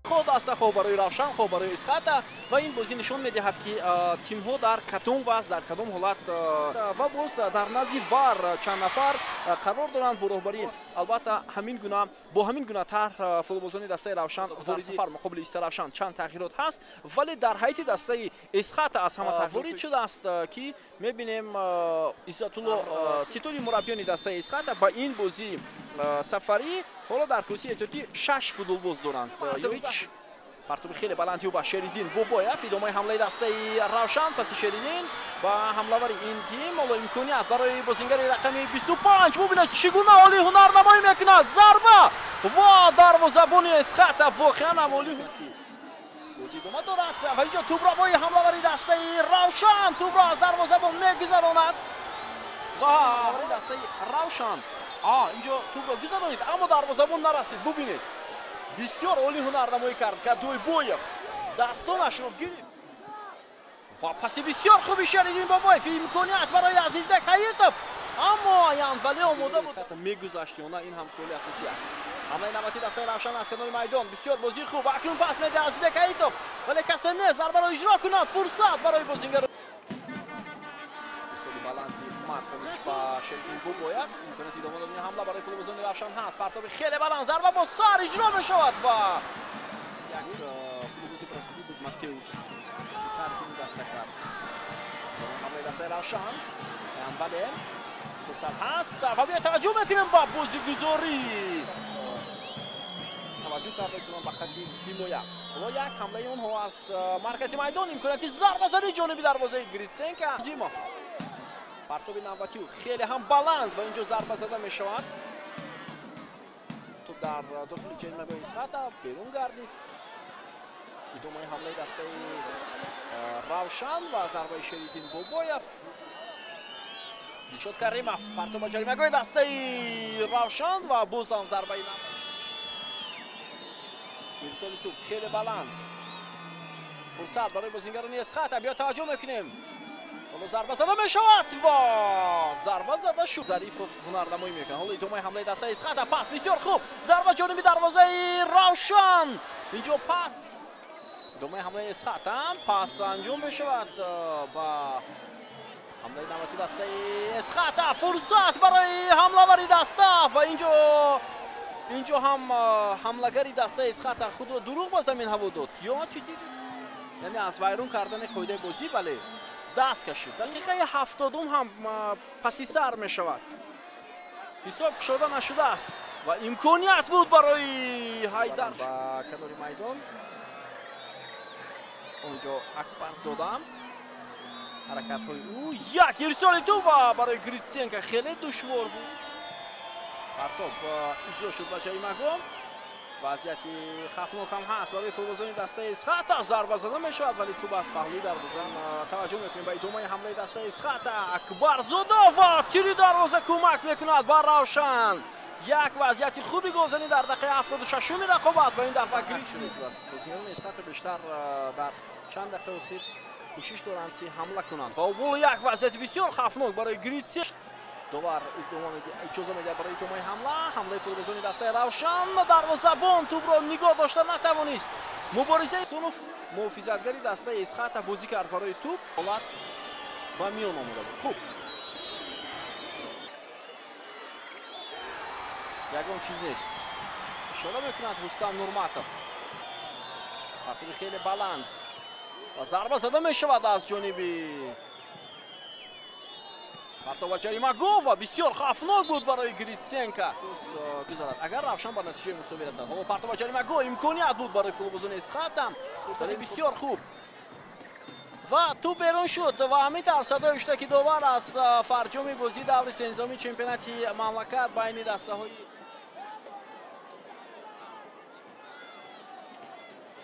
Хоҳ даста, хоҳ барои Равшан, хоҳ барои Исхата. Ва ин бозӣ нишон медиҳад, ки тимҳо дар кадом вазъ, дар кадом ҳолат. Ва боз дар назди ВАР чанд нафар қарор доранд бо роҳбарӣ. Албатта, ҳамин гуна, бо ҳамин гуна тарҳ футболбозони дастаи Равшан вориди сафар муқобили Истаравшан. Чанд тағйирот ҳаст, вале дар ҳайати дастаи Исхата аз ҳама ворид шудааст, ки мебинем Иззатулло Ситоди, мураббиёни дастаи Исхата ба ин бозии сафарӣ ҳоло дар курсии эҳтиётӣ шаш футболбоз доранд. Партоби хеле баландиу ба Шериддин Бобоев. Идомаи ҳамлаи дастаи Равшан, паси Шериддин ба ҳамлавари ин тим. Ҳоло имконият барои бозингари рақами 25. Бубинед, чӣ гуна олӣ ҳунарнамоӣ мекунад. Зарба ва дарвозабони Эсхата воқеан ҳам олӣ. Бозӣ идома дорад ва инҷо тӯбравои ҳамлавари дастаи Равшан тӯбро аз дарвозабон мегузаронад ва дастаи Равшан инҷо тӯбро гузаронид, аммо дарвозабон нарасид. Бубинед, бисёр олӣ ҳунарнамоӣ кард Кадуйбоев, дастонашро гирифт ва паси бисёр хуби Шериддин Бобоев, имконият барои Азизбек Ҳаитов, аммо Аянвале омода буд. Мегузашт ё на, ин ҳам суоли асосӣ аст. Ҳамлаи навбатии дастаи Равшан аз канори майдон, бисёр бозии хуб. Акнун пас медиҳад Азизбек Ҳаитов, вале касе нест зарбаро иҷро кунад. Фурсат барои бозингар. Баланди Маркович ба Шериддин Бобоев, имконияти идома додани ҳамла барои футболбозони Равшан ҳаст. Партоби хеле баланд, зарба бо сар иҷро мешавад ва як футболбози бразилӣ буд, Матеус, тарки даста кард. Ҳамлаи дастаи Равшан, вале фурсат ҳаст ва биё таваҷҷӯҳ мекунем ба бозигузорӣ. Таваҷҷӯҳ карда истодам ба хати ҳимоя. Ҳоло як ҳамлаи онҳо аз маркази майдон, имконияти зарбазанӣ ҷониби дарвозаи Гритсенко. Зимов, партоби навбатиу хеле ҳам баланд ва инҷо зарба зада мешавад. Тӯб дар дохили ҷаримагоҳи Исхата берун гардид. Идомаи ҳамлаи дастаи Равшан ва зарбаи Шериддин Бобоев. Дилшод Каримов, партоб ба ҷаримагоҳи дастаи Равшан ва боз ҳам зарбаи. Ирсоли тӯб хеле баланд, фурсат барои бозингарони Эсхата. Биё таваҷҷӯҳ мекунем. Ҳоло зарба зада мешавад ва зарба зада шуд. Зарифов ҳунарнамоӣ мекунад. Ҳоло идомаи ҳамлаи дастаи Исхата, пас бисёр хуб, зарба ҷониби дарвозаи Равшан. Инҷо пас, идомаи ҳамлаи Исхата, пас анҷом мешавад ба ҳамлаи навбати дастаи Эсхата. Фурсат барои ҳамлавари даста ва инҷо ҳам ҳамлагари дастаи Эсхата худро дурӯғ ба замин ҳаво дод ё чизи, яъне аз вайрон кардани қоидаи бозӣ, бале, даст кашид. Дақиқаи 70-ум ҳам паси сар мешавад, ҳисоб кушода нашудааст ва имконият буд барои Ҳайдар ба канори майдон. Онҷо Акбарзода, ҳаракатҳои ӯ, як ирсоли туба барои Гритсенко хеле душвор буд. Партоб иҷро шуд ба ҷаримагоҳ. Вазъияти хавфнок ҳам ҳаст барои футболбозони дастаи Исхата. Зарба зада мешавад, вале тӯб аз паҳлӯи дарвоза. Таваҷҷӯҳ мекунем ба идомаи ҳамлаи дастаи Исхата. Акбарзода ва тири дарвоза кӯмак мекунад ба Равшан. Як вазъияти хуби голзанӣ дар дақиқаи 76-уми рақобат ва ин дафъа бозигарони Исхата бештар дар чанд дақиқаи охир кӯшиш доранд, ки ҳамла кунанд. Ва боло як вазъияти бисёр хавфнок барои Гритсе. Довар иҷоза медиҳад барои идомаи ҳамла. Ҳамлаи футболбозони дастаи Равшан, дарвозабон тӯбро нигоҳ дошта натавонист. Муборизаи Сунов, муҳофизатгари дастаи Исхата, бозӣ кард барои тӯб. Ҳолат ба миён омода буд. Хуб, ягон чиз нест, ишора мекунад Рустам Нурматов. Партоби хеле баланд ва зарба зада мешавад аз ҷониби партова ҷаримагоҳ ва бисёр хавфнок буд барои Гритсенко гузарад, агар Равшан ба натиҷаи мусовӣ расад. Ҳоло партова ҷаримагоҳ, имконият буд барои футболбозони Исхата. Фурсати бисёр хуб ва тӯб берун шуд. Ва ҳамин тавр садои ки довар аз фарҷоми бозии даври сенздаҳуми чемпионати мамлакат байни дастаҳои